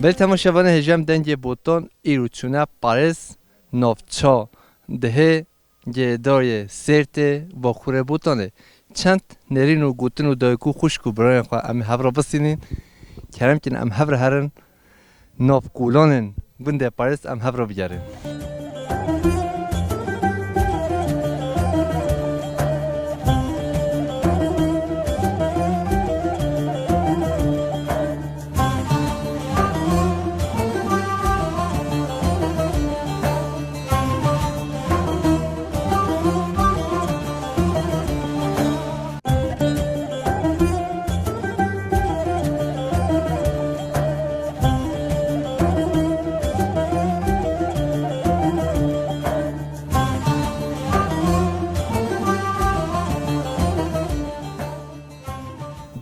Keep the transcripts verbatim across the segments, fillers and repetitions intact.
Belê temaşevanê hêja em dengê Botan îro çûne Parêz, navça dihê Girêdayê Sêrtê, Bakurê Botanê. Çend nêrîn û gotin û dayik û xwişk û birayên xwe em ê hev re bisînîn. Kerem kin em hev re herin nav kolanên gundê Parêz em hev re bigerin.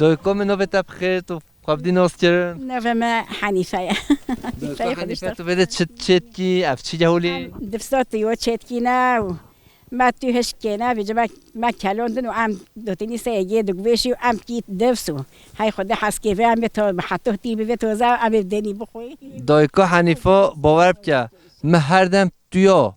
Dayika min, navê te bi xêr, tu xwe bidî nas kirin? Navê me Henîfe ye. Dayika Henîfe, tu vê de çi çêtkî, ev çi ye holî? Em difsa tu yo çêtkî ne û me tu hişk kêne, vêce me, me kelon din û em dotinî se yê digvêşî û em kî difs û hey Xwedê heskê vê em ê to bi hetoh tî bivê toze em ê denî bixwî. Dayika Henîfe, bawer bike, me her dem tu yo,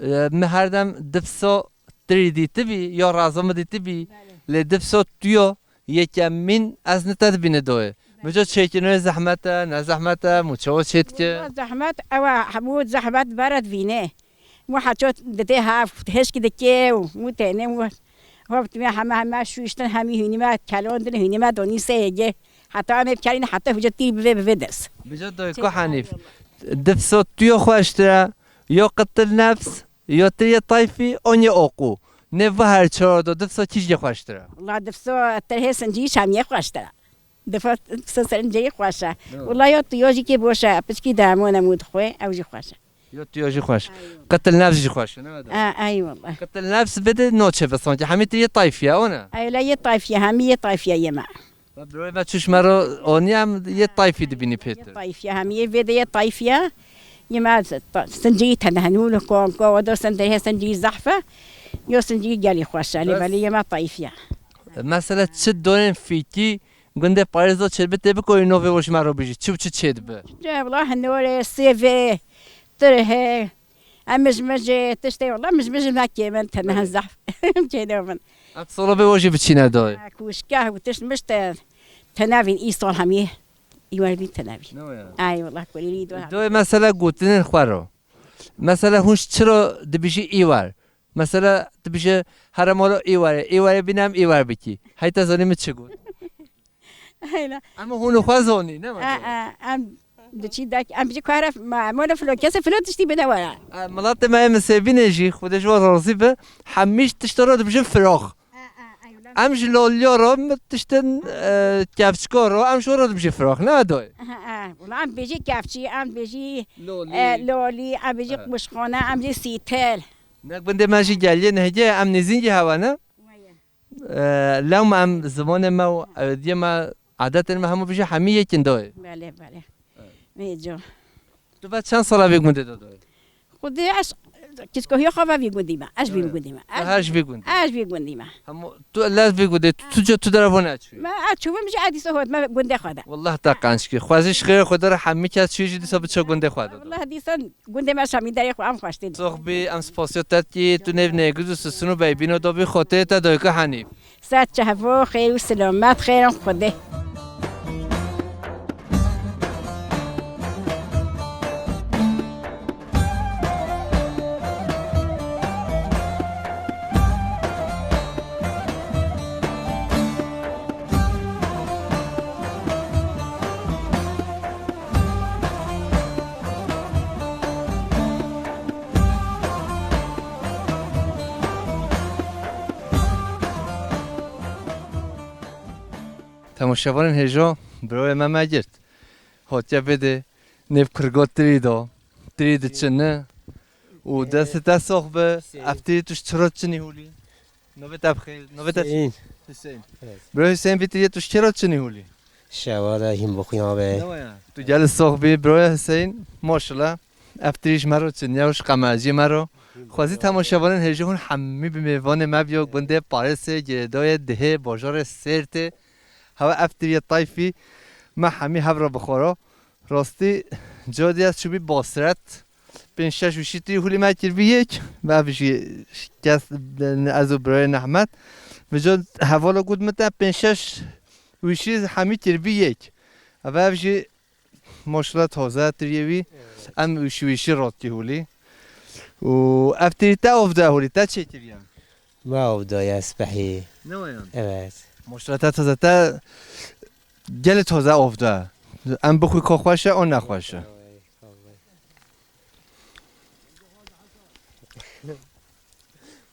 e, me her dem difsa tirî dîtibî, ya raza min dîtibî, belê, lê difsa tu yo, yekemîn ez ne te dibîne doyê. Belê. Mico çêkirine zehmet e, ne zehmet e, mû çawa çêdike? Wala zehmet, ew e, hemû zehmet bere divîne. Mû heço didê hev, hişk dike û mû têne mû. Hop, tu heme, heme şûştin, hemî hûnî me kelon din, hûnî me donî se yê. Heta em ê bikerîn, heta huca tî bivê, bivê dest. Mico dayika Çêkir Henîf, eyvallah. Difsa tu yo xweştir e, yo qitil nefs, yo tiriyê tayfî, on yê oqû. Nê va her çar do difsa kî jê xweştir e? Wala difsa tirhê sincî şamiyê xweştir e. Difsa, difsa sincî xweş e. Yo. Wala yo tu yo jî kê boş e, piçkî demone mû dixwe, ew jî xweş e. Yo tu yo jî xweş. Ay. Qitil nefs jî xweş e, ne da? A, ay wala. Qitil nefs bide no çeve sanki. Hemî tiriyê tayfî ye, o ne? Ay la yê tayfî ye, hemî yê tayfî ye yê me. Ve birayê me çûş me ro onî em yê tayfî dibînî pêtir. Yê tayfî ye, hemî yê vê de yê tayfî ye. Yê me ta-, sincî tene henû li konka, o da sincî, sincî zehf e. Yo sincî gelî xweş e, lê Bes. Belê yê me tayfî ye. Mesela çi dorên fîkî gundê Parêz do çêdibe tê bikorî novê we ji me ro bijî. Çi û çi çêdibe? Çi wela hinorê, sêvê, tirhê, em mijmijê, tiştê wela mijmij nakê min, tene Belê. Zehf çêdibe min. Em sola vê we jî biçîne doyê. Ha, kuşka û tişt mişt e, tenevîn îsal hemî. Îwar bî tenevîn. Ne ya? Ay wela kulî do. Doyê mesela gotinên xwe ro. Mesela hûn çi ro dibijî îwar? Mesela dibije here mala îware, îware bîne em îwar bikî. Hey te zanî min çi got? Heyna. Em hûn xwe zanî, ne E, ma? E, em diçî dek, em bijî kuhere, ma, mala filo, kese filo tiştî bide were. E, milatê me yê Misêbînê jî, Xwedê ji we razî be, hemî ji tişta re dibijin firax. E, e, e, wela. Em ji loliya re, mi tiştin, e, kevçika re, em ji we re dibijin firax, ne doy? E, e, wela em bijî kevçî, em bijî, Lolî. E, lolî, em bijî E. Quşxane, em bijî sîtel. Ne gundê me jî geliyê nehgê, em nêzîngî hewa ne? Waye. E, lewma em zimanê me û ewediyê me, adetên me hemû bijî hemî yekin doyê. Belê, belê. Evet. Vêco. Tu ve çend sala vê gundê de doyê? Xwedê ez kiskohiya xwe ve vî gundî me. Ez vî Evet. Gundî me. Tu Ez her ji vî gundî? Ez vî gundî me. Hemû tu lez vî gundê, tu, tu ce tu dere bo neçûyî? Me ez çûbim ji edîsa hot me gundê xwe de. Wallah te qenc kî. Xwezî ji xêrê Xwedê re hemî kes çûyî jî dîsa biçe gundê xwe de. Wallah dîsa gundê me şamî derê xwe em xweştê. Soxbî em spasiya te dikî, tu nêv nêgiz û sisin û beybîno dobî xotê te doyka Henîf. Ser çehvo, xêr û silamet, xêrên Xwedê. Temaşevanên hêja, birayê me me girt. Hatiye vê de nêv qirga tirî da, tirî diçine û destê te sox be. Ev tirî tu ji çi re çinî holî? Navê te bi xêr, navê te çi? Hüseyin. Hüseyin. Evet. Bira Hüseyin, vî tiriyê tu ji kê re çinî holî? Şewa de hîn bixuya be. Ne waya? Tu gelî sox bî, bira Hüseyin, maşallah. Ev tirî ji me re çin, ya ji qemeciyê me re. Xwezî temaşevanên hêjî hûn hemî bi mêvanê me biyo gundê Parêsê, girêdayê dihê, bajarê Sêrtê. Hewa ev tiriyê tayfî, me hemî hev re bixwara. Rastî, codî ez çûbî Basret. Pênc şeş wişî tirî hûlî me kiribî yek. Ve ev jî kes, ez û birayê Nehmet. Ve cod hevala got min te pênc şeş wişî hemî kiribî yek. Ve ev jî maşallah taze tiriyê wî. Evet. Em wişî wişî ratkî hûlî. Û ev tirî te avda hûlî, te çêkiriye? Ma avda ya spehî. Ne wayan? Evet. Maşallah te taze te gelê taze avda. Em bixwî ka xweş e, an nexweş e.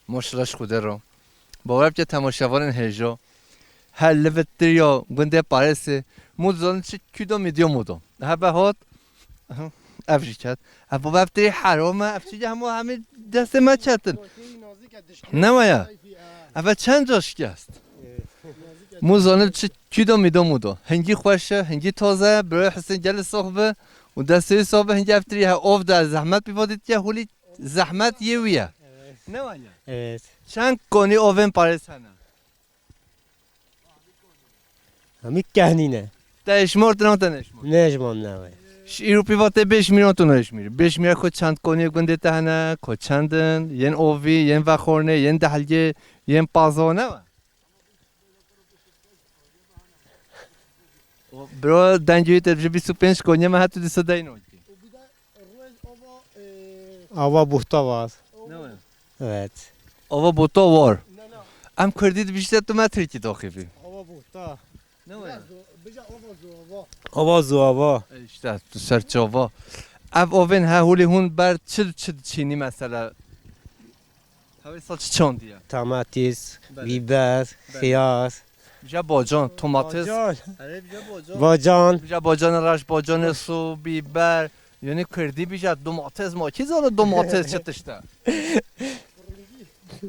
Maşallah ji Xwedê re. Bawer bike temaşevanên hêja. Her li vê tiriya gundê Parêsê. Mû dizanin çi kûdo mîdiyo mûdo. Hebe hat. Aha, ev jî ket. Ev baba ev tirî heram e. Ev çi hemû hemî destê me ketin. Ne waya? Ev e çend ca şikest. Mû zanin çi kûdo mîdo mûdo. Hingî xweş e, hingî taze ye. Birayê Husên gelê sox bi. Û destê wî sox bi, hingî ev tirî he ov de zehmet pî vadî diye, hûlî zehmet yê wî ye. Ne waya? Evet. Çend konî ovên Parês hene? Hemî kehnî ne. Te eşmort, nan te neşmort? Nejman ne we. Ş-, îro pîva te bêşmîran tu neşmîr. Bêşmîra ku çend koniyê gundê te hene, ku çend in, yên ovî, yên vexornê, yên dehlgê, yên pazo ne we? O, bro, dengê wî te ji bîst û pênc koniye me hetu dîsa deyno. Ava buhta var. Ne we? Evet. Ava buhta var. Em kurdî dibişte tu me tirkî doxî bî. Ava buhta. Ne we? Ava zuava. E, işte, tu ser çava. Ev ovên he hûlî hûn ber çi, çi çînî mesela? Hewê sal çi çandiye? Tamatîs, Belê. Bîber, Belê. Xiyar. Bije bocan, tomates. Bocan. Erê bije bocan. Bocan. Bije bocanê reş, bocanê su, bîber. Yani kurdî bije domates ma. Kî zana domates çi tişt e?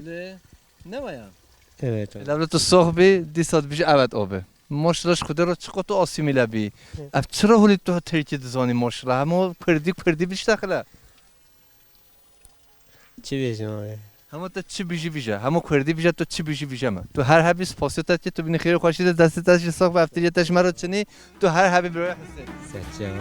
Lê ne waya? Evet. Lewle tu sox bî, dîsa dibije evet o bi. Maşallah ji Xwedê re çiqo tu asîmîle bî. Ev çira hûlî tu tirkî dizanî maşallah. Hema kurdî kurdî biştexile. Çi bêjim abi? Hema te çi bijî bije, hema kurdî bije, tu çi bijî bije me. Tu her hebî spasiya te dike, tu bînî xêr û xweşî de destê te jî sax be, ev tiriyê te ji me re çinî, tu her hebî birayê Husên. Serçe abi.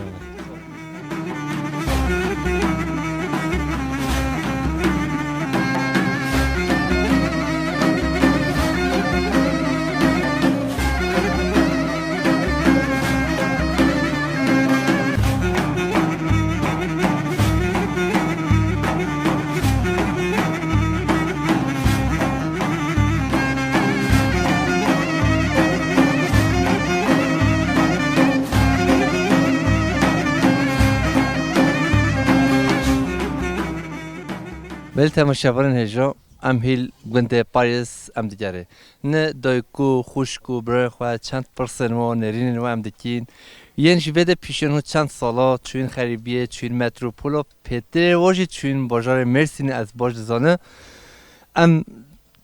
Belê temaşevanên hêja, em hîl gundê Paris em digerê. Ni dayik û xwişk û birayên xwe çend pirsên we, nêrînên we em dikîn. Yên ji vê de pîşên hûn çend sala çûyîn xerîbiyê, çûyîn metropola, pêtirê we jî çûyîn bajarê Mêrsînê, ez baş dizanim. Em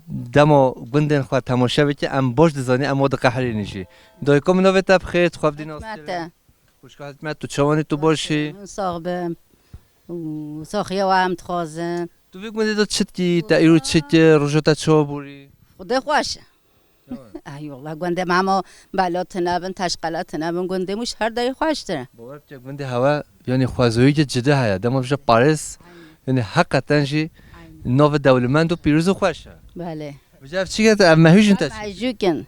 dema gundên xwe temaşe bike, em baş dizanî, em we diqehirînî jî. Dayika min navê te bi xêr, tu xwe bidî nas. Hikmet e. Xwişka Hikmet, tu çawanî, tu baş î? Min sax bim. Û saxiya we em dixwazin. Tu vê gundê de çi dikî, te îro çi kir, roja te çawa borî? Xwedê xweş e. Ay wallah, gundê me hema bela tune bin, teşqela tune bin, gundê me ji her derê xweştir e. Bawer bike gundê hewe, yani xwezayîkê cide heye. Dema bije Paris, yani heqeten jî navê dewlemend û pîroz û xweş e. Belê. Bije ev çi kete, ev mehûj in te çi? Mehûj in.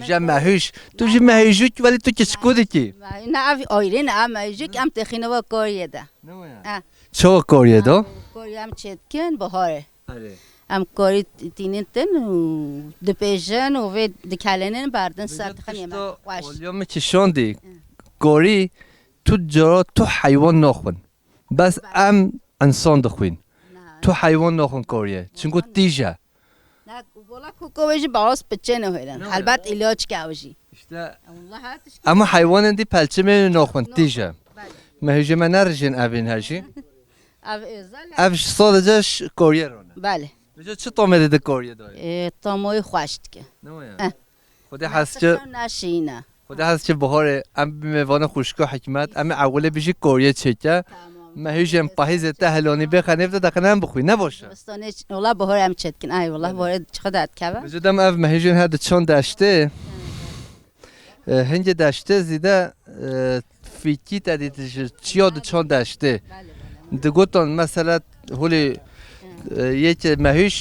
Bije mehûj. Tu jî mehûjûk, welî tu kiçikû dikî. Ne ev ayrî ne, ev mehûjûk em têxîne we koriyê de. Ne waya? Ha. Çawa koriyê de? Koriyê em çêdikin, biharê. Erê. Em korî tînin tin û dipêjin û vê dikelênin berdin ser dixin yemek. Xweş. Olya min kişandî. Korî tu cara tu heywan naxwin. Bes em insan dixwîn. Tu heywan naxwin koriyê. Çinku tîj e. Ne, wala koka wê jî baros piçê nehêlin. Helbet îlaç ke ew jî. İşte. Ama heywanên dî pelçimê naxwin, tîj e. Belê. Me hêjê me nerijên evîn he jî. Ev özel. Ev sadece koriyê rone. Belê. Vêca çi tamê dide koriyê dayê? E, tamoyî xweş dike. Ne waya? Eh. Xwedê hes ki, naşîne. Xwedê hes ki biharê em bimê vana xwişka Hikmet, em ê ewilê bijî koriyê çêke. Tamam. Me hêjên pahîzê te helanî bêxe nêv de deqin em bixwî, ne baş e? Bistanê ç-, wala biharê em çêdikin. Ay, wala biharê çiqa de dikeve. Vêca dem ev me hêjên her diçan deştê. E, hingê deştê zîde, e, pîkî te dît ji çiya diçan deştê. Belê, belê. Digotan mesela holê, e, yekê mehûş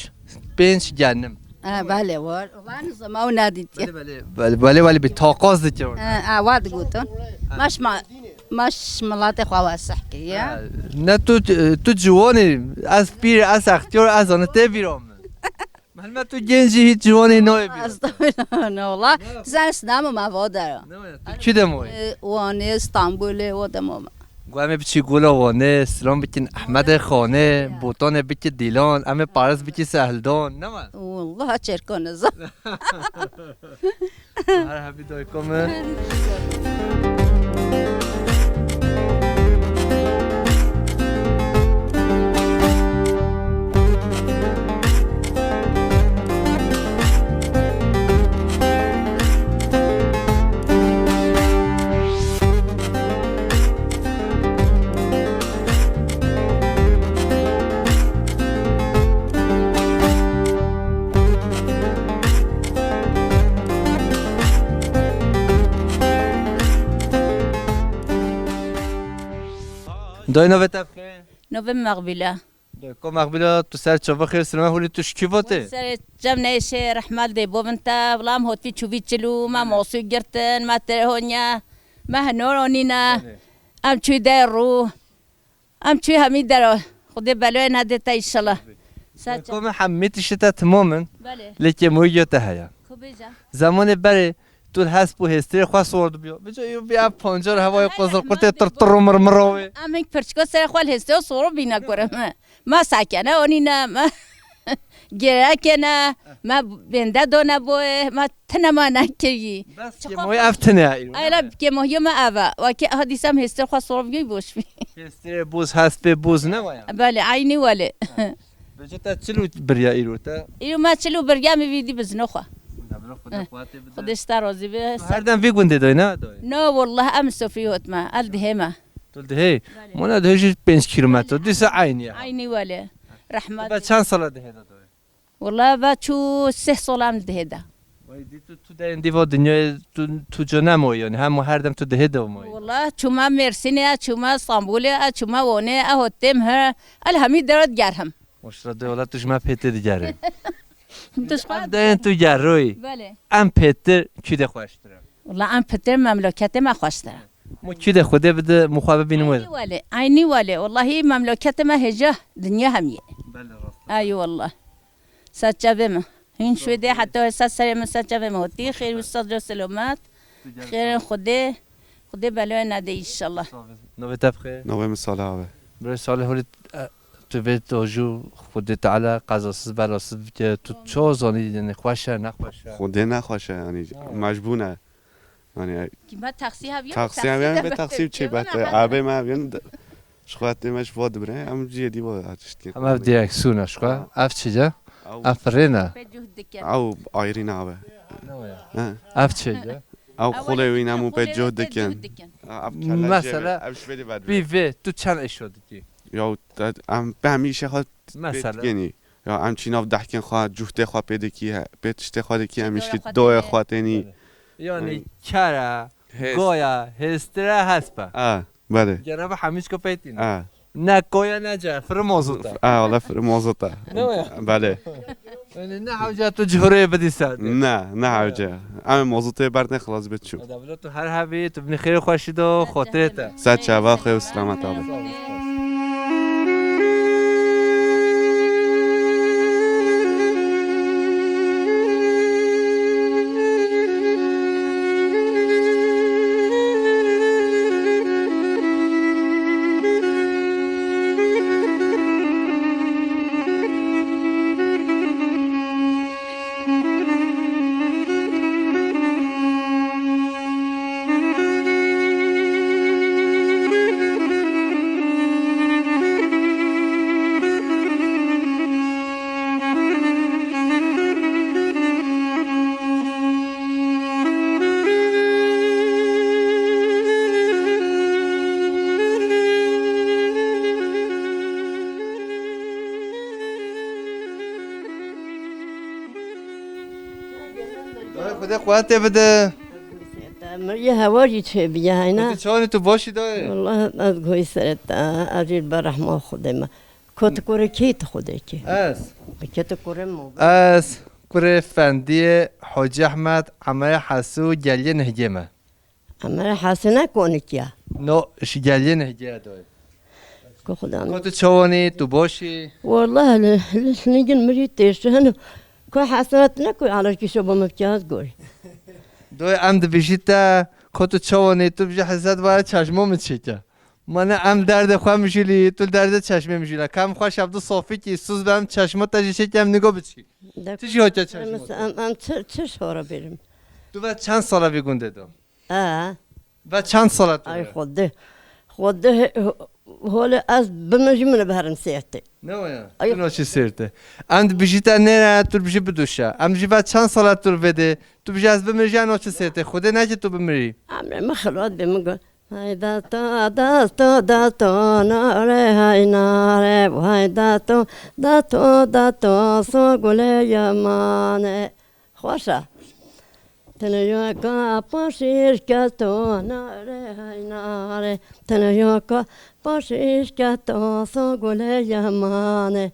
pênc genim. Ha, belê, war. Wan zema û nedîtiye. Belê, belê, belê, belê, belê, bi taqaz dikir. Ha, ha, wa digotan. Ha. Maş ma-, maş milatê xwe wesih kiriye. Ha, ne tu, tu ciwan î, ez pîr, ez extiyar, ez zane tê bîra min. Melme tu genc î, hiç ciwanê nayê bîra. Estağfirullah, ne wala. Sen sinem û me va dera. Ne wala, tu kî de moyî? Ee, Wanê, Stenbolê, wa dema me. Gu em ê biçî Gola Wanê, silam bikin Ehmedê Xanê, botanê biki Dîlan, em ê paris biki Sehildan, ne me? Wallah, çêrka nizam. Her hebî dayika me. Dayê, navê te bi xêr? Navê min Mexbîl e. Dayê, ka Mexbîla, tu ser çava xêr, silame holî, tu ji kî ve tê? Serê çev neyşê, rehmet dê bovin te, wila em hotî çûvî çilû, me mosû girtin, me tirê honya, me hinor onîne. Belê. Em çûyî der rû. Em çûyî hemî dera. Xwedê beloyê nedê te înşallah. Ser çav. Komê hemî tiştê te timam in. Belê. Lê kêmoyiya te heye. Ku bêje. Zemanê berê tu li hesp û hêstirê xwe sor dibiyo. Bico yo bi ev pancar hevayê qozilqurtê tir tir û mirmira wê. Em hing pirçika serê xwe li hêstirê sor bîne kure me. Me sekene onîne, me Gereke ne, me bende done boye, me tine me nekirî. Bes kêmoyî ev tine ya îro, ne? Ayla kêmoyî me ev e. Wekî aha dîsem hêstir xwe sorov gî boş bî. Hêstirê boz, hespê boz ne waya? Belê, eynî welê. Bêje te çil û biriya îro te? Îro me çil û biriya me vîdî bizno xwe. Xwedê ji te razî be. Tu her dem vî gundê doy ne doy? No, wallah, em sofî hot me, el dihê me. Tu dihê? Belê. Mona dihê jî pênc kilometre, dîsa eynî ya. Eynî welê. Rehmet. Be çend sala dihê de doy? Wala va çû sih solan dihê de. Vay, dî tu, tu de êndî va dinyayê tu, tu ca nemoyî yanî, hema her dem tu dihê de moyî. Wala çûma Mêrsînê, çûma Stenbolê, çûma Wanê, e hotêm he, el hemî dera digerhim. Maşallah, de wala tu ji me pêtir digerî. Tu ji xwe. Em dayên tu geroyî. Belê. Em pêtir kî de xweştir e? Wala em pêtir memleketê me xweştir e. Mu kî de Xwedê bide, mu xwe bibînim wê de. Eynî welê, eynî welê. Wallahî memleketê me hêja dinya hemî ye. Belê, rast e. Ay wallah. Ser çavê min. Hîn şûdê heta ser serê min, ser çavê min hotî. Xêr û sac û selamet. Xêrên Xwedê. Xwedê beloyê nede înşallah. Navê te bi xêr? Navê min Salih abi. Birê Salih, holî, e, tu vê tojû Xwedê Teala qezasiz belasız bike. Tu çawa zanî, yanî xweş e, nexweş e? Xwedê nexweş e, yanî mecbûr ne. Yanî, Kî me taksî hev ya, taksî hev ya, taksî bê taksî çê behte. Abê me hev ya, de, ji xwe tê me ji va dibire, em cihê dî va tişt dikin. Em ev direksiyona ji xwe, ev çi ye? Ev firêne. Ew ayrî nabe. Ne waya? He. Ev çi ye? Ew xulê wî nemû pê cih dikin. Ha, ev kelle mesela, ev ji vê dî vedibire. Pî vê, tu çend eşo dikî? Ya, te, em pê hemî îşê xwe pê dikinî. Ya, em çî nav dehkên xwe, cuhtê xwe pê dikî, he, pê tiştê xwe dikî, em îşkî doyê xwe tênî. Yanî kere, goya, hêstire, hespe. A, belê. Gereve hemîşka peytîne. A. Ne koya ne ce, firi mozota. A, wala firi mozota. Ne waya? Belê. Yanî ne hewce tu cihurê bidî ser. Ne, ne hewce. Em mozotê berdin xilas bê çû. Wala tu her hebî, tu binî xêr xweşî do, xotirê te. Ser çava xwe û selamet abi. Dayê, Xwedê quwetê bide. Miriyê hewa jî çêbiye heyna. Kotî çawanî tu baş î dayê? Wallah ez goyî serê te, ez jî li ber rehma Xwedê me. Kotî kurê kî tu Xwedê kî? Ez. Kotî kurê mo? Ez kurê Fendiyê Hacî Ehmed, Emerê Hesû, Geliyê Nihgê me. Emerê Hesû ne konik ya? No, ji Geliyê Nihgê ye dayê. Ku Xudan. Kotî çawanî tu baş î? Wallah li, li, li nigin mirî têşin. Ku hesret ne ku alakî şo bo me kaz gorî. Doy em dibijî te, ko tu çawanî, tu bijî hesret vaya çeşmo min çêke. Mane em derdê xwe mijîlî, tu derdê çeşmê mijîle. Kam xweş ev du sofîkî, suz be em çeşmo te jî çêke em nigo biçî. De Ti jî hoke çeşmo te. Em, em çi, çi şora bêrim? Tu ve çend sala vî gundê de? E. Ve çend sala tu Ay ve? Xwedê. Xwedê holê ez bimijî min biherin sêrtê. Ne waya? Ay. Tu noçî sêrtê. Em dibijî te nêre, tu bijî biduşe. Em jî ve çend sala tu vêdê, tu bijî ez bimijî noçî sêrtê. Xwedê neke tu bimirî. Emrê min xelat bê min got. Hay dato, dato, dato, nare hay nare. Hay dato, dato, dato, so gule yamane. Xweş e. Tenê yoka paşîş ke to nare hay nare. Tenê yoka paşîş ke to so gule yamane.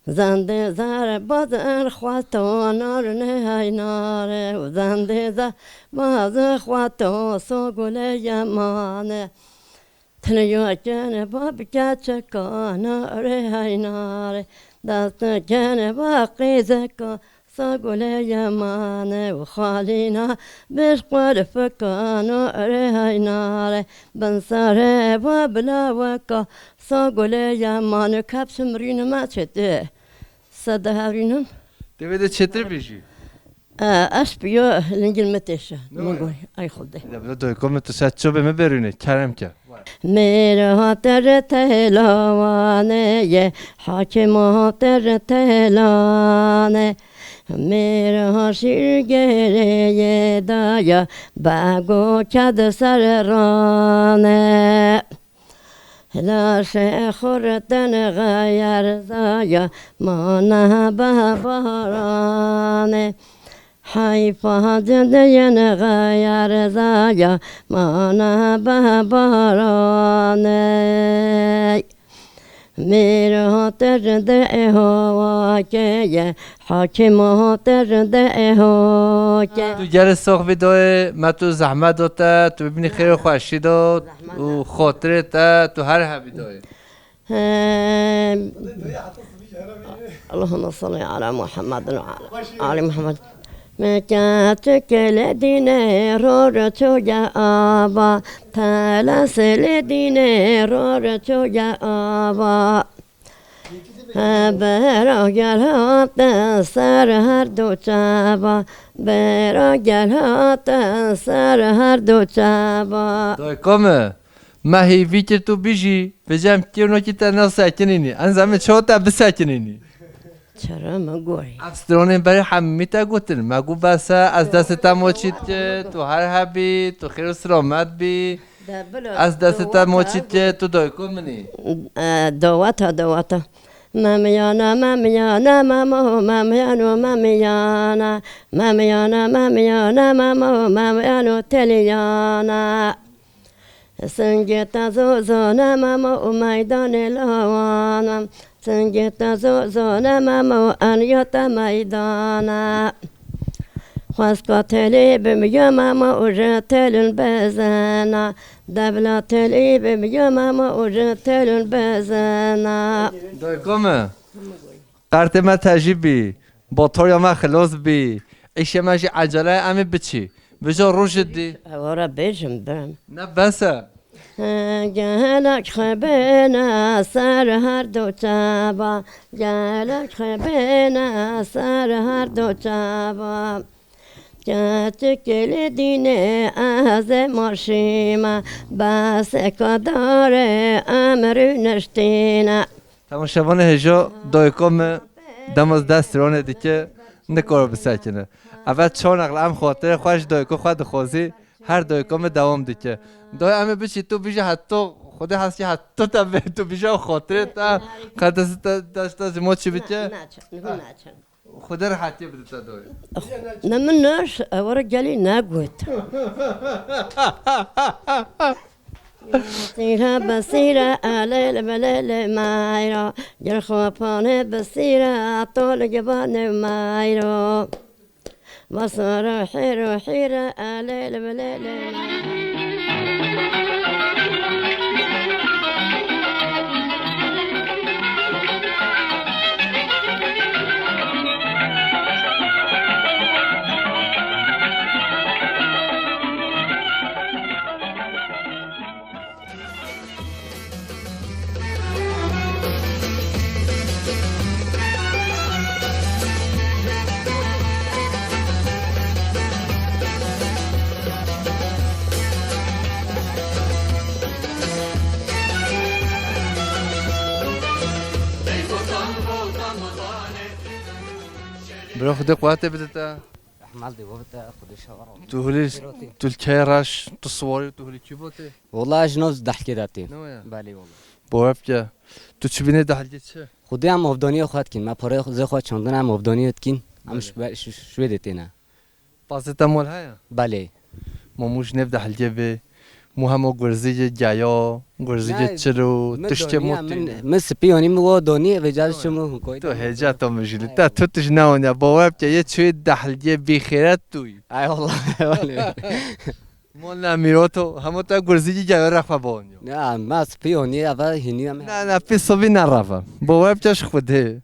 Zendê zer bazir xwe to narine hay nare. Zendê zer bazir xwe to so gule yamane. Tenê yo kene ba bi keçeka nare hay nare. Dest kene ba qîzeka sa gule yemane û xalîna beş qulfika nare hay nare. Bin sare ba bilaweka sa gule yemane. Kep simrînime çete. Sede herînim. Divê de çetir bijî. E, ez piyo lingil me têşe. Ne Min waya? Goy, ay Xwedê. Ya, bila doyko me tu ser çobê me berûne, kerem ke. Mêr hater telawane ye, hakim hater telane. Mêr haşir gereye daya, bego ked serrane. Laşê xurtin xeyerza ya, mana be barane. Heyfa cindeyên xeyerza ya, mana be barane. Mêr hatir de hawake, hakim hatir de hawake. Tu gelê sox vî doyê, me tu zehmet do te, tu bibînî xêr û xweşî do û xotirê te, tu her hebî doyê. Hem. Allahümme salli ala Muhammed ve ala ali Muhammed. Meke çikele dine ror çoge ava, tela sele dine ror çoge ava. He bera gel hate ser her du çava, bera gel hate ser her du çava. Doyko me, me hêvî kir tu bijî, vêca em kêr nokî te nesekinînî. Em zeme çawa te bisekinînî. Çere me gorî. Ev stronên berê hemî te gotin. Me got bes e, ez destê te moçî dike, tu her hebî, tu xêr û selamet bî. De bila Ez destê te dawata moçî dike, tu doyko min î. E, dawata, dawata. Memiyana, memiyana, memo, memiyano, memiyana. Memiyana, memiyana, memo, memiyano, teliyana. Singê te zozone memo û meydanê lawana. Singê te zozone memo û eniya te meydana. Xweska telê bimiya memo û ji telin bezena. Devla telê bimiya memo û ji telin bezena. Doyko me. Qertê me tejî bî. Botorya me xilos bî. Îşê me jî ecele ye, em ê biçî. Vêca roj dî. Ew re bêjim bim. Ne bes e. Gelek xebêne ser her du çava. Gelek xebêne ser her du çava. Keçikê li dînê ez ê marşîme. Beseka darê em rûniştîne. Temaşevanê hêja, doyko me dema dest stranê dike, nikare bisekine. Eve çanek li em xatirê xwe ji doyko xwe dixwazî, her doyko me dewam dike. Doy em ê biçî tu bijî heto, Xwedê heskî heto te be, tu bijî ew xatirê te, qe dest te, dest te ji mo çi bike? Na, naçin, niho naçin. Xwedê rehetiyê bide te doyê. Ne min nir, ewara gelî negot. Sîre be sîre, elê le belê le mayra. Gel xwe panê be sîre, to li gibanê mayra. Basara hêro hêre, elê le belê le mayra. Bira, Xwedê quwetê bide te. Ehmal de bavete, Xwedê şewar. Tu hilî, tu li keyê reş, tu siwarî, tu hilî kî botê? Wala ez nav dehlkê de tê. Ne waya? Belê wala. Bawer bike. Tu çi bînê dehlkê çi? Xwedê em avdaniyê xwe dikin. Me pareyê xwe, zê xwe çandin em avdaniyê dikin. Em Belê. Şwe-, şwe-, şwê de têne. Pazê te mol heye? Belê. Mamû ji nêv dehlkê bê. Mû hema gurzî ye geya, gurzî ye çilo, tiştê mot tîne. Min spî yanî min wa donî vêca çi min koy. Tu hêca to mijîlî. Te tu tij neoniya. Bawer bike yê çûyê dehlkê bî xêret tûyî. Ay Allah. Mol ne mîroto, hema te gurzî ye geya rexwe bonyo. Ya, ma spî yanî ava hînî em. Ne, ne, pî sovî ne rava. Bawer bike ji Xwedê.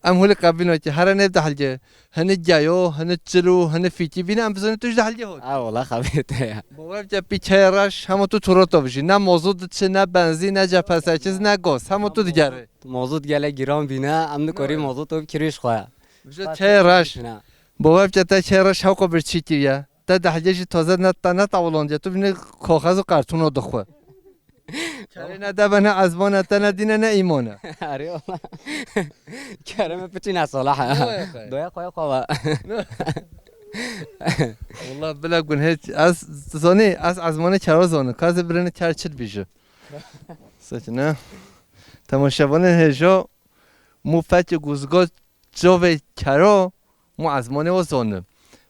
Em hûlî qebîno ki here nêv dehlkê. Hini geyo, hini çilo, hini fîkî bîne, em bizanî tu ji dehlkê hot. Ha, wala xebê te ya. Bawer bike pî keyê reş, hema tu turo to bijî. Ne mozot diçi, ne benzî, ne cepesekiz, ne gaz. Hema tu digerî. Mozot gelek giran bîne, em nikorî mozot û kirîş xwe. Ji keyê reş. Bawer bike te keyê reş hewqa bir çî kiriye. Te dehlkê jî taze ne, te ne tawlandiye. Tu bîne kaxez û kartûno dixwe. Kerê ne deve ne ezmane te ne dîne ne îmane. Erê wala. Kerê me piçî ne salah. Ne waya xwe? Doya xwe xwe va. Wala bila gunhê ez zanî, ez ezmane kero zanim. Ka ez birine ker çi dibîje. Sekine. Temaşevanên hêja mû fekê guzgo çavê kero mû ezmanê o zoni.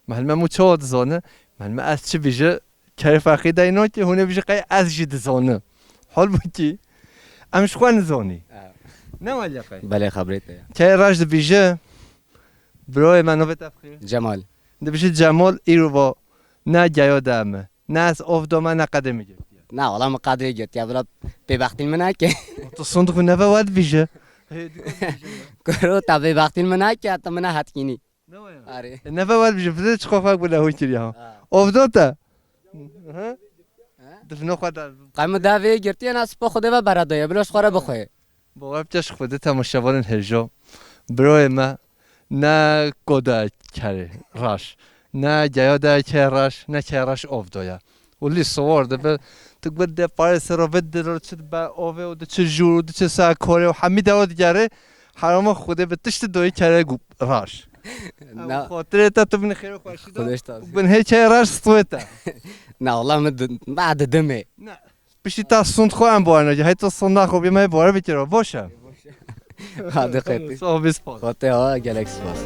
Mehlme mû çawa dizoni? Mehlme ez çi bîji? Kerê feqî dey no ki hûnê bîji qey ez jî dizoni. Halbûkî em ji xwe nizonî. Evet. Ne waliye qey? Belê xebrê te ya. Keyê reş dibîji, broyê me navê te bixîr. Cemal. Dibîji Cemal îro va ne geyo de me. Ne ez of dome ne qedê min girtiye. Na wala min qedrê girtiye, bila pêbextîn min nake. Tu sond xwe neve wed bîje. Kuro ta pêbextîn min nake, ta min nehetkînî. Ne waya? Arê. E, neve wed bîje, vide çi xwe xwe bile hûn kiriye ha. Ha. Of do te? Ha? Difno xwe da. Qay min da vê girtiye, na spa xwe de ve bera daye, bila ji xwe re bixwe. Bawer bike ji Xwedê temaşevanên hêja. Broyê me ne koda kerê reş, ne geya de kê reş, ne kê reş ov doya. Û lî siwar dibe, tu gund dê parê ser û vid diro çi dibe ovê û diçi jûr û diçi ser korê û hemî dewa digerê, heroma Xwedê bi tiştî doyî kerê gu-, reş. Na. Xatirê te tu bin xêr û xweşî de. Xwedê ji te razî. Bin hê kê reş stwê te. Na, wala min di-, ma didimê. Ne. Piştî ta sond xwe em bawer nake. Hey tu sond naxwe bî me bawer bikiro. Boş e. Hadi qetî. Sağ ol, biz spas. Xwetê ha, gelek spas.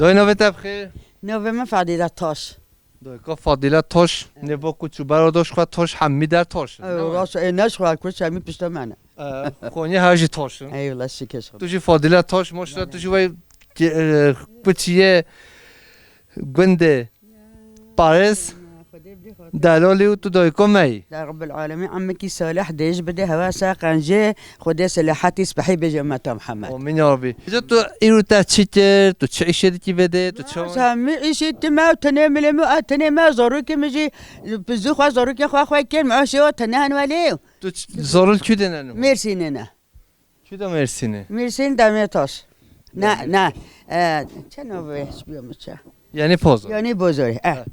Doyê navê te bixêr. Navê min Fadîle Taş. Doyka Fadîle Taş, nêva ku çû bero doş xwe Taş hemî der Taş. Ew, rast e, ne ji xwe ku hemî pişta me ne. Xonî her jî taş in. Eyvallah, şikir. Tu jî Fadîle Taş, maşallah, tu jî wey ki-, e, kuçiyê gundê Paris, delalî û tu dayika me yî. Ya Rabbil Alemîn, emekî salih dêj bide, hewa sa qencê, Xwedê selahetî spehî bêje ummeta Muhammed. Amîn ya Rabî. Ca tu îro te çi kir, tu çi îşê dikî vê dê, tu çi... Hemî îşê ti me, tenê milê me, a tenê me, zarokê min jî, pizû xwe, zarokê xwe xwe kir, me şê o tenê hen welê. Tu ç-, zarok kû dêne nû? Mêrsînê ne. Kî de Mêrsînê? Mêrsîn Demê Taş. Ne, ne. E, çend o ve, hiç bilmiyorum ça. Yani Pozor. Yani Bozor, e.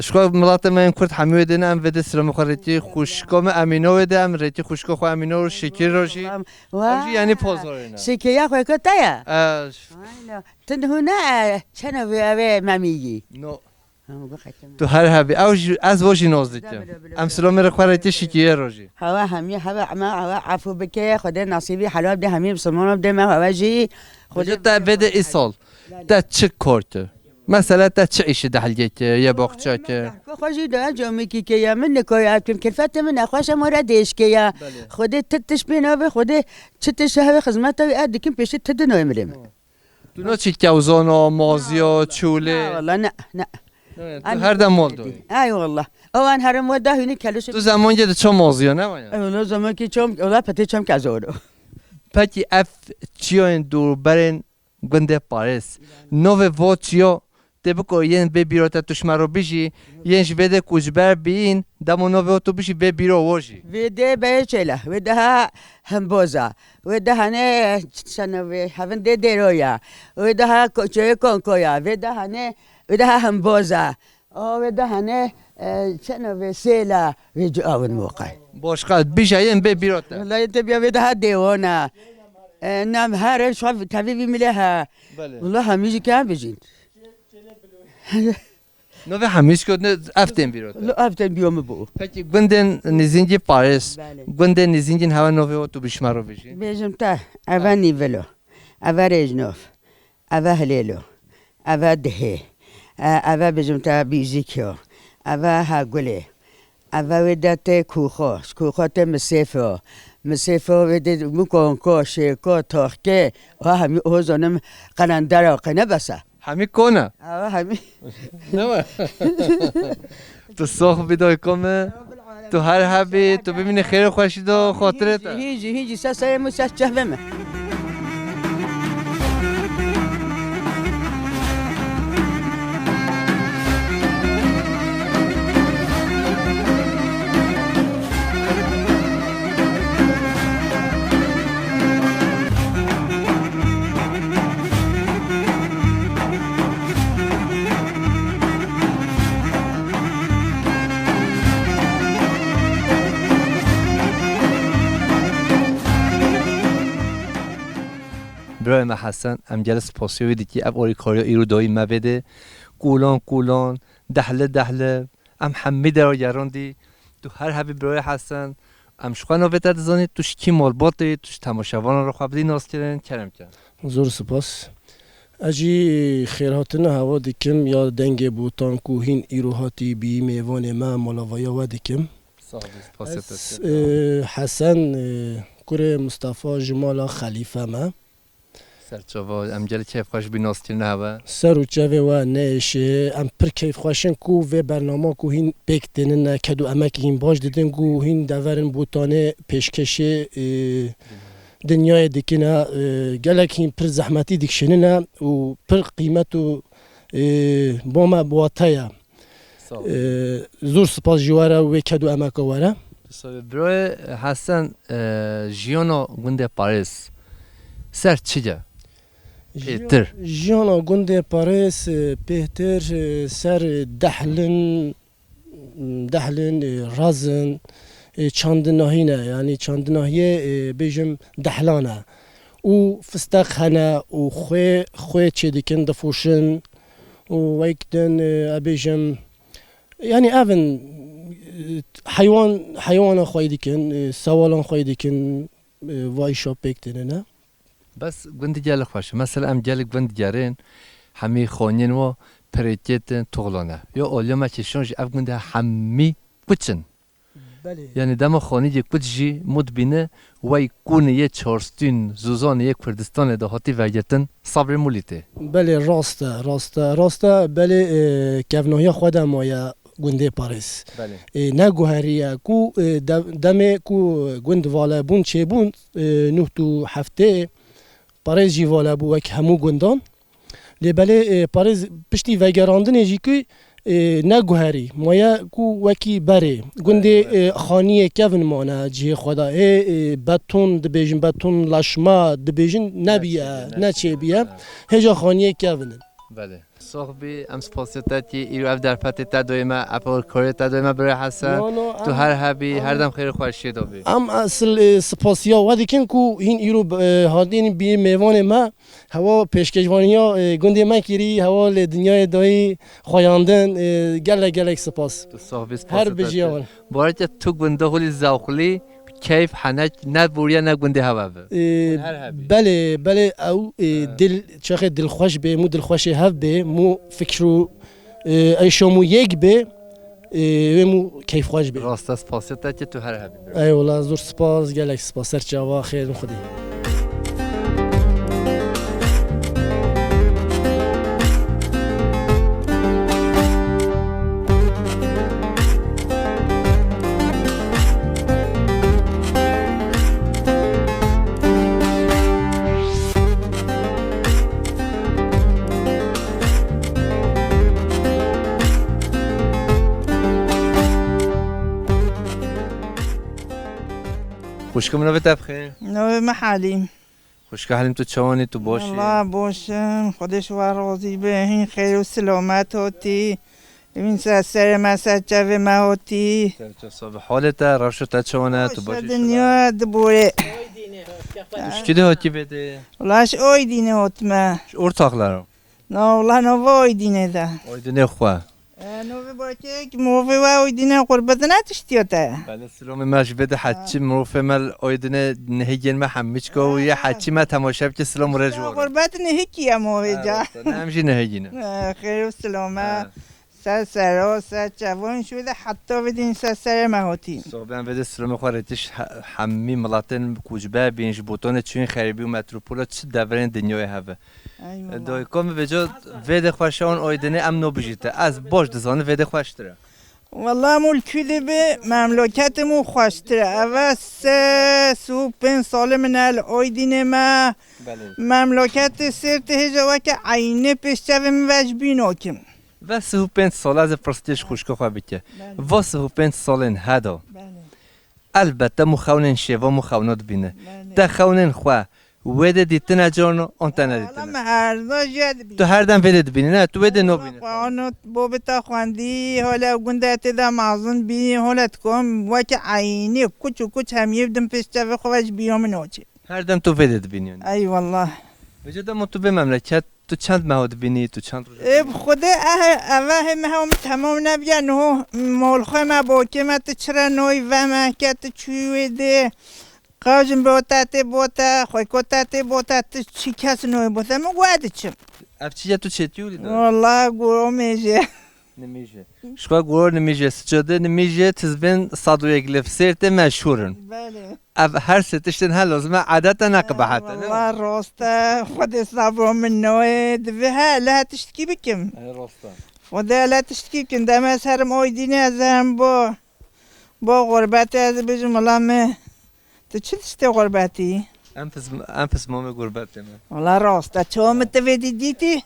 Şko milata me yên Kurd hemî wê dê ne, em vê dê silamê xwe rêtî xuşko me Emîno wê dê, em rêtî xuşko xwe Emîno û Şekîr rojî. Em jî yani Pozor ne. Şekîr ya xwe kota ya. E, Aynen. Tin hû ne, e, çend o ve eve memî yî. No. Tu her hebî. Ew jî, ez bo jî noz dikim. Em silamê re xwe rêtî Şekîrê rojî. Hewa hemî, hewa ema, hewa efû bike, Xwedê nasîbî helal bide, hemî misilman bide me hewa jî. Xwedê te vê de îsal. Te çi kar kir? Mesela te çi îşi dehlgê kir, ye baxça kir? Xwe jî de camekî keye, min nikoya kim, kirfetê min nexweş e, mora dêşkeye. Belê. Xwedê ti tiş pê nabe, Xwedê çi tiş heve xizmeta wî ez dikim pêşî ti din o emrê min. Tu naçî kewzana, maziya, çûlê? Na, wala, ne, ne. Ne, tu her dem mal doyî. Ay, wala. O an herim weda hûnî kelûş. Tu zemankê de çam maziya, ne waya? Ay, wala, zemankê çam, wala, petê çam kezoro. Pekî ev çiyayên dûrberên gundê Parêz. Navê va çiya tê biko yên bê bîra te tu ji me re bijî, yên ji vê de koçber bîn, dema navê wa tu bijî bê bîra wa jî. Vê dê beyê çêla, vê daha hemboza, vê daha ne çene vê, hevin dê dêro ya, vê daha ko-, çeyê konko ya, vê daha ne, vê daha hemboza. O vê daha ne, e, çene vê sêla, vê cu avin moqay. Başka bijayên bê bîra te. Wala te biya vê daha dêwana. E, nam her ev şuav tevî vî milê ha. Belê. Wala hemî jî kan bijîn. No ve hemî jî kotine ev tên bîra te. Lo ev tên biyo mi bu. Peki gundên nizîngî Parêz. Belê. Gundên nizîngîn hewa navê wa tu bişmaro bijî. Bêjim te, eve Nîvilo. Eve Rêjnov. Eve Hilêlo, eve Dihê, e, eve bijim te Bîzîkyo, eve Hegulê, eve wê de tê Kûxo, ji Kûxo tê Misêfo, Misêfo wê de Mukonko, Şêko, Toxkê, o hemî o zonim qelendera qe ne besa. Hemî kona? Eve hemî. Ne mi? Tu sox bî dayko me. Tu her hebî, tu bimînî xêr û xweşî de xatirê te. Hîn jî, hîn jî, ser serê min, ser çevê min. Birayê me Hesen, em gelek spasiya wî dikî, ev alîkariya îro dayî me vê de, kolan kolan, dehle dehle, em hemî dera gerandî, tu her hebî birayê Hesen, em ji xwe navê te dizanî, tu ji kî malbat î, tu ji temaşevanan re xwe bidî naskirin, kerem ke. Zor spas. Ez jî xêrhatina hewa dikim ya Dengê Botan ku hîn îro hatî bî mêvanê me, malavaya we dikim. Sağ ol, spasê te. Ez, e, Hesen, e, kurê Mustafa ji mala Xelîfe me. Serçava, em gelek keyfxweş bî naskirina hewe. Ser û çevê we neêşe, em pir keyfxweş in ku vê bernama ku hîn pêk tênin, ked û emekî hîn baş didin, ku hîn deverin Botanê pêşkêşê, e, dinyayê dikine, e, gelek hîn pir zehmetî dikişînine û pir qîmet û, e, bo me bi wate ye. Sağ ol. E, zor spas ji we re wê ked û emeka we re. Sağ ol. Birayê Hesen, e, jiyana gundê Parêz ser çi ye? Jiya-, Pêtir. Jiyana gundê Parêz, e, pêtir, e, ser dehlin, dehlin, e, razin, e, çandinahî ne, yanî çandinahiyê, e, bêjim dehlan e. Û fisteq hene û xwê, xwê çêdikin, difoşin û wek din, e, e, bêjim, yanî ev in, e, heywan, heywana xwey dikin, e, sewalan xwey dikin, e, va îşa pêk têne ne. Bes gund gelek xweş e. Mesela em gelek gund digerên, hemî xaniyên wa pirêkêtin, toxlan e. Ya aliya me kêşan jî ev gund hemî kuç in. Belê. Yani dema xaniyê kuç jî mut bîne, wey kûnê yê çarstûn zûzanê yê Kurdistanê de hatî vegirtin, sabrê mulî tê. Belê, rast e, rast e, rast e. Belê, e, kevnahiya xwe de maye gundê Parêz. Belê. E, ne guherî ye ku, e, de-, demê ku gund valebûn çêbûn, e, nuh û heftê, Parêz jî valebû wek hemû gundan. Lê belê, e, Parêz piştî vegerandinê jî ku, E, neguherî, maye ku wekî berê. Gundê, Berê, berê. e, xaniyê kevin mane cihê xwe de. Hê, e, beton dibêjin, beton laşma dibêjin, nebiye, Neçêbiye. neçêbiye. Ha. Hêja xaniyê kevin in. Belê. Sox bî, em spasiyê te dikî, îro ev derfetê te doyê me, ev karê te doyê me birê Hesen. No, no, Tu em, her hebî, em her dem xêr û xweşiyê de bî. Em esil, e, spasiya we dikin ku hîn îro, e, hatîn bî mêvanê me, hewa pêşkêşvaniya, e, gundê me kirî, hewa lê dinyayê dayî xweyandin, e, gelek gelek spas. Tu sox bî, Her spasiyê te bijiya dikî. wan. Bareke tu gunda holî zewqlî, keyf, henek, ne boriya ne gundê hewa bi. Ee, Her hebî. belê, belê, ew, e, Ha. dil, çaxê dilxweş bê, mû dilxweşê hev bê, mû fikr û, e, eşo mû yek bê, e, wê mû keyfxweş bê. Rast e, spasiyê te dikî, tu her hebî. Eyvallah, zor spas, gelek spas, ser çava, xêr in xwedî. Xwişka min, navê te bi xêr? Navê min Halîm. Xwişka Halîm, tu çawan î, tu baş î? Wela baş im, Xwedê ji we razî be, hîn xêr û silamet hatî. Hîn ser serê me, ser çavê me hatî. Ser çav sax be. Halê te, rewşa te çawan e, tu baş î? Baş e, dinya diborê. Tu ji kî de hatî vêdê? Wela ji Aydînê hatime. Ji Ortaxlera? Na, wela nava Aydînê de. Aydînê xwe. E, navê bakek, movê we Aydînê qurbetine tiştiya te. Belê, silamê me ji vê de heçî mirovê me li Aydînê nihêgên me hemî çika û yê heçî me temaşe bike, silam û rêz ji we re. Qurbet nihêkî ye movê ca. Ha, rast e, ne em jî nihêgî ne. E, xêr û silame. Ha. Ser sero, ser çevan, şu de heta vidin ser serê me hatî. Sohbên vê de silamê xwe rêtiş he-, hemî miletên ku ji ber bîn, ji botanê çûyîn xerîbî û metropola çi deverên dinyayê hebe. Eyvallah. Dayika min vêca vê de xweşa wan Aydinê em nabijîte. Ez baş dizanim vê de xweştir e. Wela mûl kû de bi memleketê mû xweştir e. Eve se sî û pênc salê min e li Aydinê me. Belê. Memleketê Sêrtê hêja weke eynê pêş çavê min ve ji bîn okim. Ve sî û pênc sal ez ê pirsgirêk ji xwişka xwe bike. Belê. Va sî û pênc salên heda. Belê. Elbette mû xewnên şêva mû xewna dibîne. Belê. Te xewnên xwe wê de dîtine carno an te nedîtine? Wela me her da jê dibîne. Tu her dem vê de dibînî, ne? Tu wê de nabînî. Xwe ano bo bi te xwendî, hole gundê tê de mezin bî, hole dikom weke eynî kuç û kuç hemiyê bidim pêş çavê xwe ve ji bîra min oçê. Her dem tu vê de dibînî yanî? Eyvallah. Vêca dema tu vê memleket, tu çend meho dibînî, tu çend roj dibînî? Ê, bi Xwedê, eh, eve hê meho min temam nebiye, niho mol xwe me, bokê me, tu çira noy ve me, ke tu çûyî wê dê, qajin bote tê bote, xweko te tê bote, tu çi kes noy bote, min got diçim. Ev çi ye tu çêtî wî de? Wela goro mêje. Nimîje. Ji xwe goro nimîje, sicodê nimîje, tizbên Sadûyê Gilif Sêrtê meşhûr in. Belê. Ev her sê tiştên her lazim e, edet e, ne qibehete, ne? Wela rast e, Xwedê sabro min noyê, divê he, lê he tiştkî bikim. E, rast e. Xwedê lê tiştkî bikim, dema ez herim Aydînê, ez herim bo, bo xurbetê, ez bijim wela me. Tu çi tiştê xurbetî? Em pis, em pismamê gurbetê me. Wela rast e. Çawa min tu vê dî dîtî? He.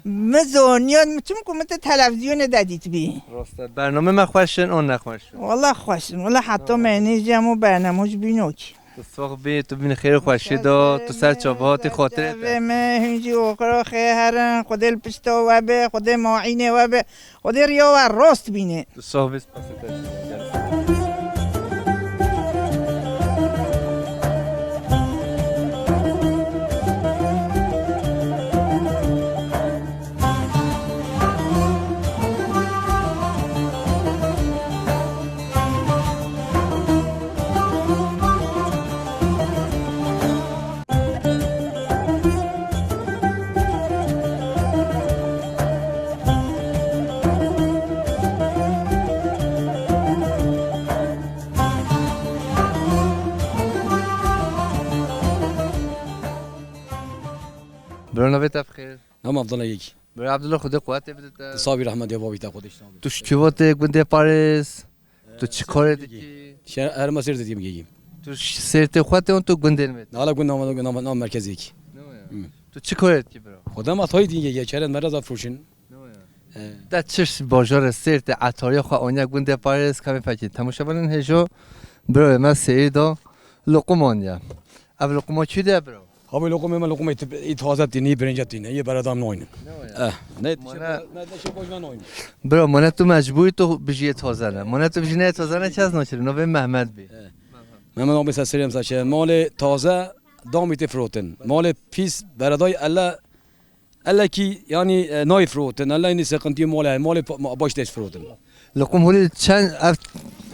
Min zaniya, min çimku min tu televîzyonê de dîtibî. Rast e. Bernamê me xweş in, an nexweş in? Wela xweş in. Wela heta me nêjî hemû bernamo ji bîn okî. Tu sox bî, tu bîn xêr û xweşî de, tu ser çava hatî, xatirê te. Vê me hûn jî oxira xê herin, Xwedê li pişta we be, Xwedê maînê we be. Xwedê riya we rast bîne. Tu soh bî, spasê te. Bro, navê te bi xêr? Nam Abdullah Yek. Bro Abdullah, Xwedê quwetê bide te. Tu sabî rehmetê babî te Xwedê şina. Tu ji kî ve tê, gundê Parêz? Tu çi karê dikî? Şe-, herma Sêrtê dikî bigî. Tu ş-, Sêrtê xwe tê, tu gundên me tê? Hala gund nama, nama, nama merkezê kî. Ne ya? Hı. Tu çi karê dikî bro? Xwedê ma toy dî ye, çerên mera zat froşin. Ne ya? Te çi bajarê Sêrtê etariya xwe aniye gundê Parêz, kevê fekê. Temaşevanên hêjo, birayê me seyî da luqum aniye. Ev luquma kî de biro? Abi luqumê me luqumê tip-, î taze tîne, î birince tîne, î beredam naynin. Ne o ya? Eh, ne Mane- ne, ne şey boş ben oyun. Biro, mane tu mecbûrî tu bijiyê taze ne. Mane tu bijî ne taze ne, kes nakiri. Navê Mehmet bî. Eh. Mehmet abi, se serê me, se çi. Malê taze damî tê firotin. Malê pîs beredayî elle, elle kî, yanî, e, nayê firotin. Elle yanî seqintiyê malê heye. Malê pa-, ma-, baş tê firotin. Luqum holî çend, ev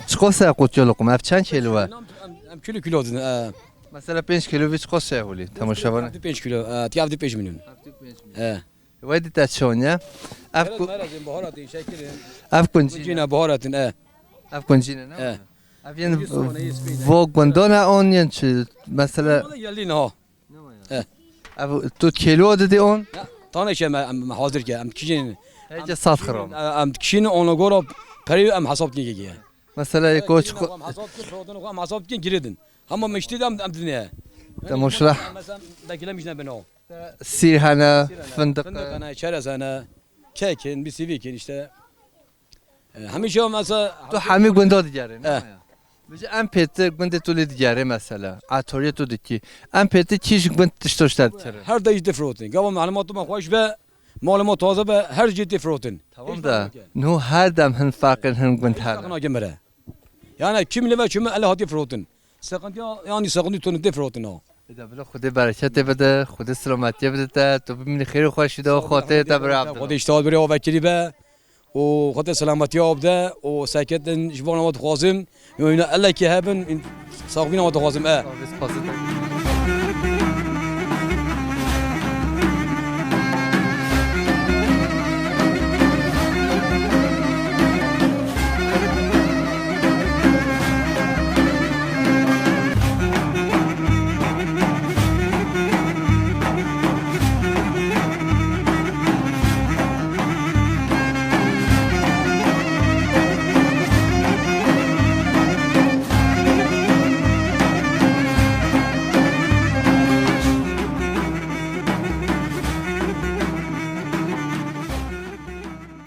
çiqas e qutiya luqum? Ev çend kilo e? Em, em, em kilo kilo didin, e. Mesela pênc kilo vî çiqas e holî? Temaşevan. Hevdî pênc kilo, e, ti hevdî pênc milyon. E. Wedî te çon ye? Ev ku- Mera dên, baharatên şekilin. Ev kuncî ne? Kuncî ne, baharatên, e. Ev kuncî ne, ne? E. Ev yên vo gundane on yên çi? Mesela Wala gelî niha. Eh. Ev tu kêlo didî on? Ya, tane şey me, em hazir ke, em dikişînin. Hece sat xiram. Em, em dikişînin, ona gora perî em hesab dikin ki. Mesela, e, koç ko- Em hesab dikin, protein em hesab dikin, giridin. Ama miştî de em, em dinê. Te moşla. Mesela, beklemiş ne bino. Sîr hene, fındık. Fındık hene, çerez hene, kek hene, bir sivik hene işte. E, hemî şey mesela. Tu hemî gunda digerî, ne? Eh. Vêca em pêtir gundê tu lê digerê mesela. Atoriyê tu dikî. Em pêtir kî ji gund tişto ji te dikirin? Her de jî difirotin. Gava malumat me xweş be, malê me taze be, her jî difirotin. Tamam da, niho her dem hin ferqên hin gund hene. Ferq nake mere. Yani kim lê ve çûme ele hatî firotin. Seqintiya, yani seqinti tunu difirotin o. Eda bila Xwedê bereketê bide, Xwedê selametiyê bide te, tu bimînî xêr û xweşî de, xatirê te bira Abdullah. Xwedê îştihat bira avekirî be. û Xwedê selametiya bide û serketin ji bo wan dixwazim. Wîna elekî hebin, saxbîna wan dixwazim e.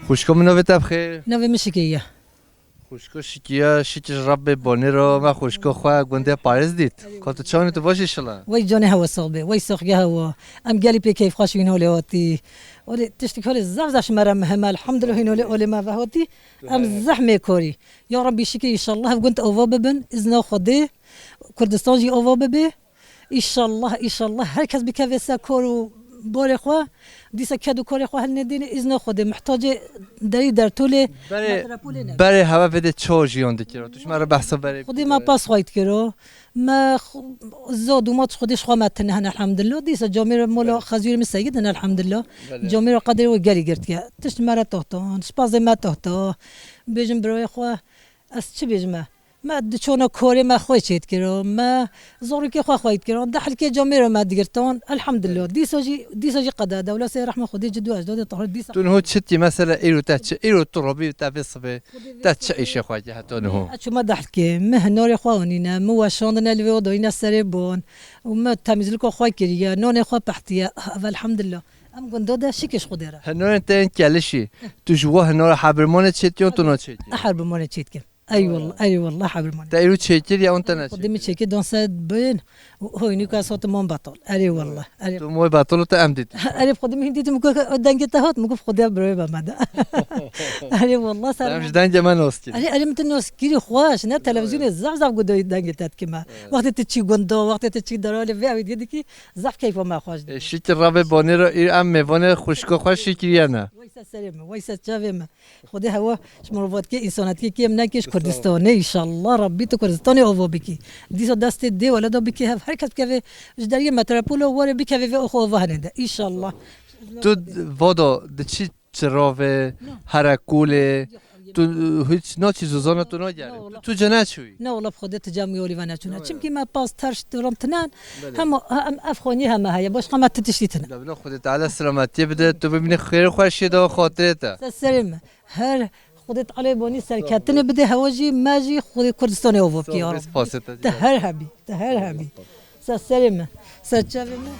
Xwişko min, navê te bi xêr? Navê min Şikiye. Xwişko Şikiya, şikir Rebbê bonê ro me xwişko xwe gundê Parêz dît. Ka tu çawanî, tu baş î şila? Wey canê hewe sax be, wey saxge hewa. Em gelî pê keyfxweş hîn holê hatî. Olê tiştik holê zaf zaf ji me re muhim e. Elhamdulillah hîn holê olê me ve hatî. Em zehmê korî. Ya Rebbî şikir, înşallah ev gund ava bibin. Îzna Xwedê. Kurdistan jî ava bibe. Înşallah, înşallah her kes bikeve ser kar û barê xwe, dîsa ked û karê xwe hilnedîne, îzna Xwedê, mihtacê derî dertolê, Berê, metrepolê ne. Berê heve vê de çawa jiyan dikiro? Tu ji me re behsa berê Xwedê me pas xwayît kiro. Me xw-, zad û mat Xwedê ji xwe me tine hene, elhamdulillah. Dîsa camêrê mola Belê. Xezûrê min seyidin, elhamdulillah. Belê. Camêrê qederê we gelî girtiye. Tişt me re tohto, spazê me tohto. Bêjim birayê xwe, ez çi bêjim e? Me di çona korê me xwe çêt kiro, me zorikê xwe xwe dikiro, di hilkê camêro me digirton, elhamdulillah. Dîsa jî, dîsa jî qeda dewla sê rehma Xwedê cidû ejdadê tahir dîsa. Tu niho çi tî, mesela îro te çi, îro tu robî te vê sibê, te çi îşê xwe kî heta niho? Ez çûme di hilkê, min hinorê xwe anîne, min weşandine li vê oda îne serê bon û min temîzlîko xwe kiriye, nonê xwe pehtiye, ev elhamdulillah. Em gunda de şikir ji Xwedê re. Hinorên te yên kelişî, tu ji we hinora hebirmanê çêt yon, tu na çêt yon? Hebirmanê çêt kim. Ey wallah, ey wallah hebirmanê. Te îro çêkir ya on tane Xwedê min çêkir? Çêkir, don se bin, hoynu ka sot mon batal. Erê wallah, erê. Tu moy batal te em dît. Erê Xwedê min dîtim ku dengê te hat, min guf Xwedê birayê be me de. Erê wallah ser. Em ji dengê me nas kir. Erê, erê min tu nas kirî xweş, ne televizyonê zaf zaf gudoyî dengê te dikime. Wextê tu çî gunda, wextê tu çî deralê vê evî dikî, zaf keyfa me xweş dike. E, şikir Rebê bonê re îr em mêvanê xwişko xwe şikiriyene. Wey ser serê min, wey ser çavê min. Xwedê hewa ji mirovatkê, însanetî kêm neke ji Kurdistanê. Înşallah Rebbî tu Kurdistanê ova bikî. Dîsa destê dê weleda bikê hev, her kes bikeve ji deriyê metropola were bikeve vê oxo ova hene de. Înşallah. Tu vado diçî çiravê, herekolê, tu hiç naçî zozana tu nagerî. Tu, tu ce neçûyî? Ne wala bi Xwedê tu cem yolî ve neçûne. Çimkî me pas terş tu ram tinen. Hema, em ev xonî heme heye. Başqa me tu tiştî tine. Bila Xwedê Teala selametiyê bide, tu bimînî xêr û xweşiyê de xatirê te. Ser serê me. Her Xwedê Teala bonî serketinê bide, hewa jî me jî Xwedê Kurdistanê ava bike ya Rabbi. Te her hebî, te her hebî. Ser serê me, ser çavê me.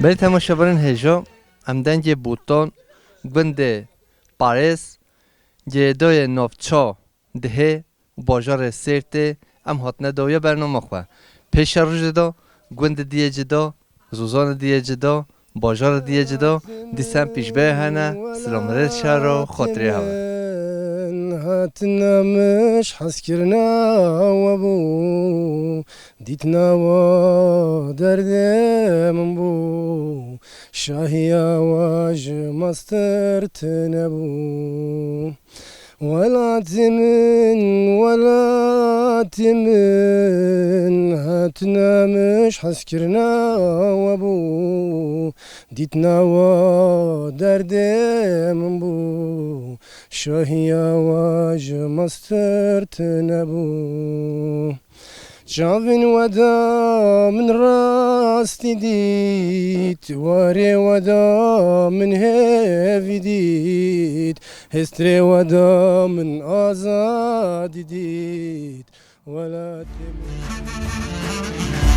Belê temaşevanên hêja, em dengê Botan, gundê Parêz, Girêdayê navça Dihê û bajarê Sêrtê em hatine dawiya bernama xwe. Pêşerojê de gundê diyê cida, zozanê diyê cida, bajarê diyê cida, dîsa em pêşberê hene, silam rêz şer û xatirê hev e. Hatina min ji hezkirina we bû, dîtina we derdê min bû, şahiya we ji mastir tune bû. Welatê min, welatê min, hatina min ji hezkirina we bû, dîtina we derdê min bû, şahiya we ji mastir tune bû. Çavên we da min rastî dît, warê we da min hêvî dît, hêstrê we da min azadî dît. Welatê min.